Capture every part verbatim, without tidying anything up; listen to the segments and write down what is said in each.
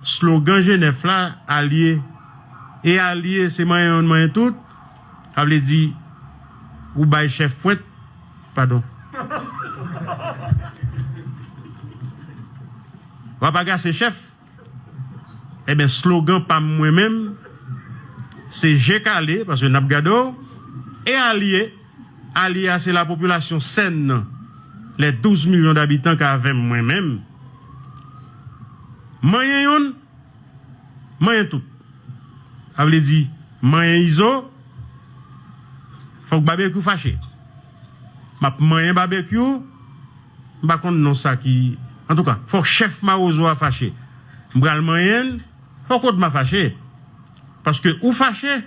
slogan G nèf la, alye. E alye, se manyen youn, manyen tout. Sa vle di, ou bay chèf pwent, padon. W ap agase chèf. Ebyen, slogan pa m mwen menm, se je kale, paske n ap gade w, e alye. Alye a, se lapopilasyon sèn nan, les douze millions d'habitants k avè m mwen menm. Manyen youn, manyen tout. Sa vle di, manyen Izo, fòk Babekyou fache. M ap manyen Babekyou, m pa konn non sa ki, antouka, fòk chèf Mawozo a fache. M pral manyen l, fòk Odma fache. Paske ou fache,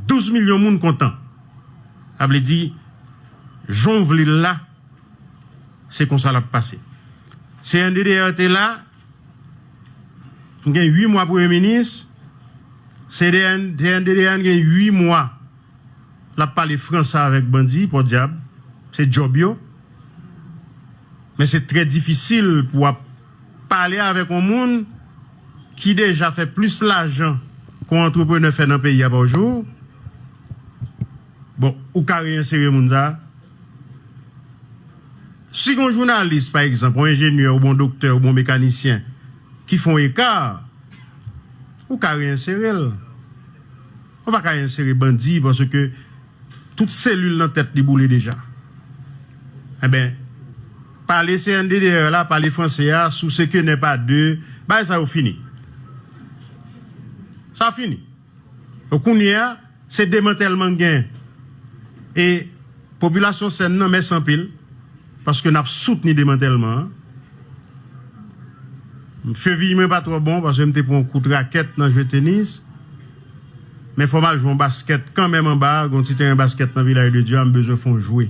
douz milyon moun kontan. Sa vle di, jan w vle l la, se konsa l ap pase. C N D D R te la, m gen uit mwa premye minis, C N D D R gen uit mwa l ap pale franse avèk bandi, pòdyab, se djòb yo. Men se trè difisil pou w ap pale avèk yon moun ki deja fè plis lajan ke yon antreprenè fè nan peyi a pa jou. Bon, ou ka reyensere moun sa a. Si gen yon jounalis, pa egzanp, yon enjenyè, oubyen yon doktè, oubyen yon mekanisyen ki fè yon eka, ou ka reyensere l. Ou pa ka reyensere bandi paske tout selil nan tèt li boule deja. Enben, pale C N D D R la, pale franse a, sou se ke nè pa de, bagay sa yo fini. Sa fini. Donk, kounye a, se demantèlman k gen. E popilasyon sèn nan, mèsi anpil, paske n ap soutni demantèlman an. Cheviy mwen pa twò bon, paske m te pran yon kout rakèt nan jwe tenis. Men fò m al jwe yon baskèt kanmenm anba a, gen yon ti teren baskèt nan Vilaj de Dye a, m bezwen fè yon jwe.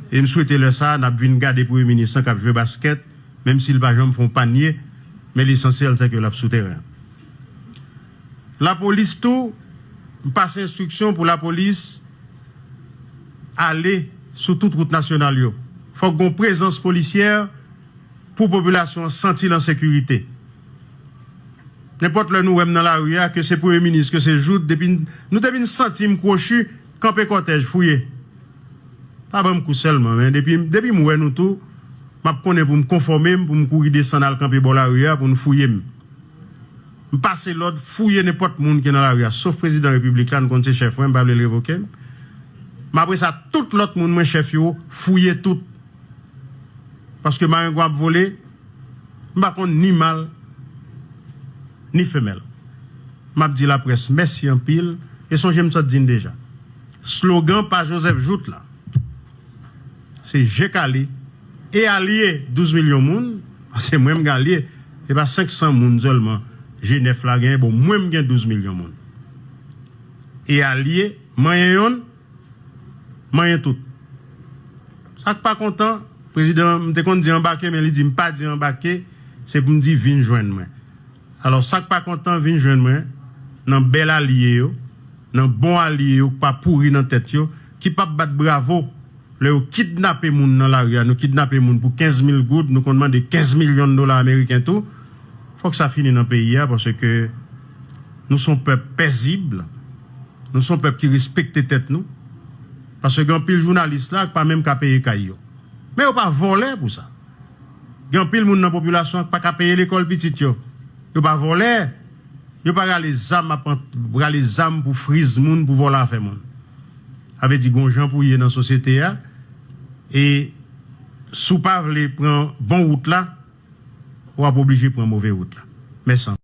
E m swete lè sa a, n ap vin gade premye minis lan k ap jwe baskèt, menm si l pa janm fè yon panye, men lesansyèl se ke l ap sou teren an. Lapolis tou, m pase enstriksyon pou lapolis ale sou tout wout nasyonal yo. Fòk gen yon prezans polisyè pou popilasyon an santi l an sekirite. Nenpòt lè nou wè m nan lari a, ke se premye minis, ke se Jouthe, depi n, nou depi n santi m kwochi, kanpe kòtèj, fouye. Pa ban m kou sèlman, men depi, depi m wè nou tou, m ap konnen pou m konfòme m, pou m kouri desann al kanpe bò lari a, pou n fouye m. M pase lòd fouye nenpòt moun ki nan lari a, sof prezidan repiblik la, n konn se chèf mwen, m pa vle l revoke m. Men apre sa, tout lòt moun mwen chèf yo, fouye tout. Paske marengwa ap vole, m pa konn ni mal, ni femèl. M ap di laprès mèsi anpil, e sonje m sot di n deja. Slogan pa Joseph Jouthe la, se je kale e alye douz milyon moun, se mwen m gen alye, se pa senk san moun sèlman G nèf la genyen, bon, mwen m gen douz milyon moun. E alye, manyen yonn, manyen tout. Sa k pa kontan, prezidan, m te konn di anbake, men li di m pa di anbake, se pou m di vin jwenn mwen. Alò, sa k pa kontan, vin jwenn mwen, nan bèl alye yo, nan bon alye yo, k pa pouri nan tèt yo, ki p ap bat bravo lè yo kidnape moun nan lari a, nou kidnape moun pou kenz mil goud, nou konn mande kenz milyon dola ameriken tou. Fòk sa fini nan peyi a, paske nou se yon pèp pezib, nou se yon pèp ki respekte tèt nou. Paske gen anpil jounalis la k pa menm ka peye kay yo. Men yo pa vòlè pou sa. Gen anpil moun nan popilasyon an k pa ka peye lekòl pitit yo. Yo pa vòlè. Yo pa rale zam ap ant-, rale zam pou friz moun, pou vòlè afè moun. Sa vle di gon jan pou ye nan sosyete a. E si w pa vle pran bon wout la, w ap oblije pran move wout la. Mèsi.